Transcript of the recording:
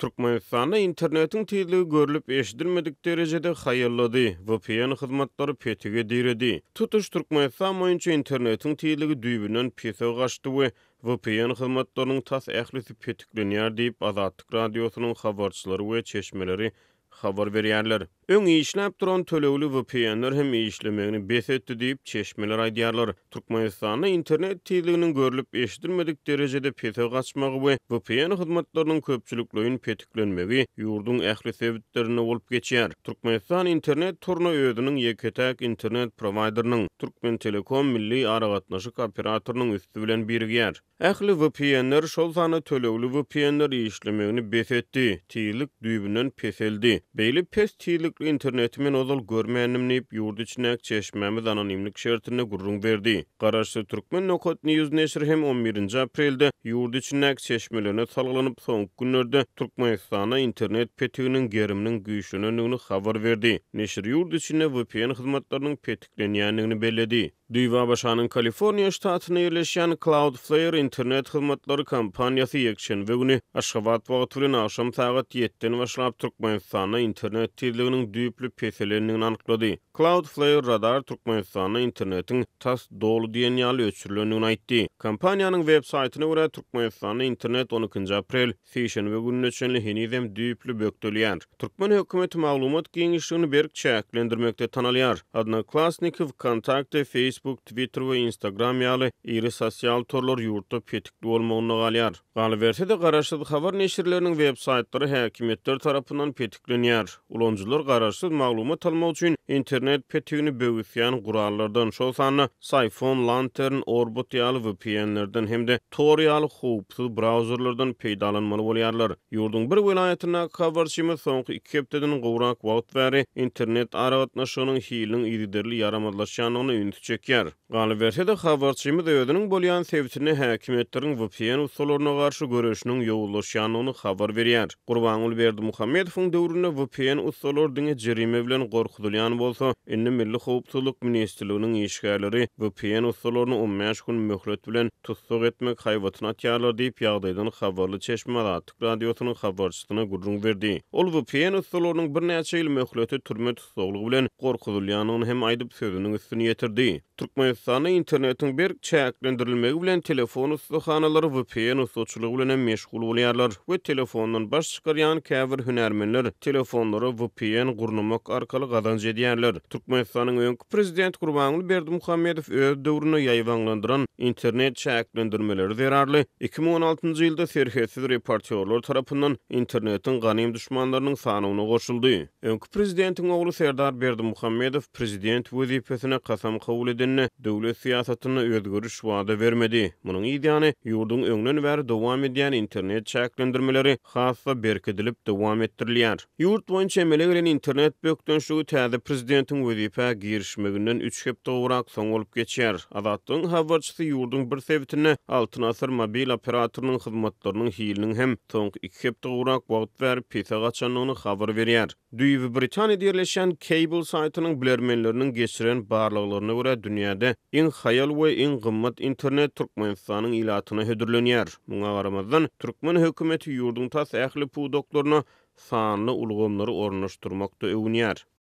Türkmenistanda internetiň tizligi görlüp-eşidilmedik derejede haýallady, vpn hyzmatlary petige diredi. Tutuş Türkmenistan boýunça internetiň tizligi düýbünden pese gaçdy we vpn hyzmatlarynyň tas ählisi petiklenýär diýip, Azatlyk Radiosynyň habarçylary we çeşmeleri habar berýärler. Öň işläp duran tölegli VPN-ler hem işlemegini bes etdi diýip, çeşmeler aýdýarlar. Türkmenistanda internet tizliginiň görlüp-eşidilmedik derejede pese gaçmagy we VPN hyzmatlarynyň köpçülikleýin petiklenmegi ýurduň ähli sebitlerinde bolup geçýär. Türkmenistan internet toruna özüniň ýeke-täk internet prowaýderiniň, Türkmentelekom milli aragatnaşyk operatorynyň üsti bilen birigýär. Ähli VPN-ler, şol sanda tölegli VPN-ler işlemegini bes etdi, tizlik düýbünden peseldi. Beýle pes tizlikli interneti men ozal görmändim diýip, ýurt içindäki çeşmämiz anonimlik şertinde gürrüň berdi. Garaşsyz Türkmen Nokat News neşiri hem on birinji aprelde ýurt içindäki çeşmelerine salgylanyp, soňky günlerde Türkmenistanda internet petiginiň geriminiň güýçlenendigini habar berdi. Neşir ýurt içinde VPN hyzmatlarynyň petiklenýändigini belledi. Düýbi ABŞ-nyň Kaliforniýa ştatynda ýerleşýän Cloudflare internet hyzmatlary kompaniýasy ýekşenbe güni Aşgabat wagty bilen agşam sagat ýediden başlap Türkmenistanda internet tizliginiň düýpli peselendigini anyklady. Cloudflare Radar Türkmenistanda internetiň tas doly diýen ýaly öçürilendigini aýtdy. Kompaniýanyň web saýtyna görä, Türkmenistanda internet on ikinji aprel, Sişenbe gününe çenli henizem düýpli bökdelýär. Türkmen hökümeti maglumat giňişligini berk çäklendirmekde tanalýar. Odnoklassniki, Wkontakte, Facebook, Twitter we Instagram ýaly iri sosial torlar ýurtda petikli bolmagynda galýar. Galyberse-de, garaşsyz habar neşirleriniň web-saýtlary häkimiýetler tarapyndan petiklenýär. Ulanyjylar garaşsyz maglumat almak üçin internet petigini böwüsýän gurallardan, şol sanda Psiphon, Lantern, Orbot ýaly VPN-lerden hem-de Tor ýaly howpsuz brauzerlerden peýdalanmaly bolýarlar. Ýurduň bir welaýatyndaky habarçymyz soňky iki hepdeden gowrak wagt bäri internet aragatnaşygynyň hiliniň yzygiderli ýaramazlaşýandygyna ünsi çekýär. Galyberse-de, habarçymyz özüniň bolýan sebitinde häkimiýetleriň vpn ussalaryna garşy göreşiniň ýowuzlaşýandygyny habar berýär. Gurbanguly Berdimuhamedowyň döwründe vpn ussalary diňe jerime bilen gorkuzylýan bolsa, indi Milli howpsuzlyk ministrliginiň işgärleri vpn ussalaryny on bäş gün möhlet bilen tussag etmek haýbatyny atýarlar diýip, ýagdaýdan habarly çeşme Azatlyk Radiosynyň habarçysyna gürrüň berdi. Ol vpn ussalarynyň birnäçe ýyl möhlete türme tussaglygy bilen gorkuzylýandygyny hem aýdyp, sözüniň üstüni ýetirdi. Türkmenistanda internetiň berk çäklendirilmegi bilen telefon ussahanalary vpn ussaçylygy bilen hem meşgul bolýarlar we telefondan baş çykarýan käbir hünärmenler telefonlara vpn gurnamak arkaly gazanç edýärler. Türkmenistanyň öňki prezidenti Gurbanguly Berdimuhamedow öz döwründe ýaýbaňlandyran internet çäklendirmeleri zerarly 2016-njy ýylda serhetsiz reportýorlar tarapyndan internetiň ganym duşmanlarynyň sanawyna goşuldy. Öňki prezidentiň ogly Serdar Berdimuhamedow prezident wezipesine kasam kabul edende, döwlet syýasatynda özgeriş wada bermedi. Munuň yz ýany, ýurduň öňden bäri dowam edýän internet çäklendirmeleri has-da berkidilip dowam etdirilýär. Ýurt boýunça emele gelen internet bökdençligi täze prezidentiň wezipä girişmeginden üç hepde gowrak soň bolup geçýär. Azatlygyň habarçysy ýurduň bir sebitinde Altyn Asyr mobil operatorynyň hyzmatlarynyň hiliniň hem soňky iki hepde gowrak wagt bäri pese gaçandygyny habar berýär. Düýbi Britaniýada ýerleşýän Cable saýtynyň bilermenleriniň geçiren barlaglaryna görä, dünýäde iň haýal we iň gymmat internet Türkmenistanyň ilatyna hödürlenýär. Muňa garamazdan, türkmen hökümeti ýurduň tas ähli pudaklaryna sanly ulgamlary ornaşdyrmakda öwünýär.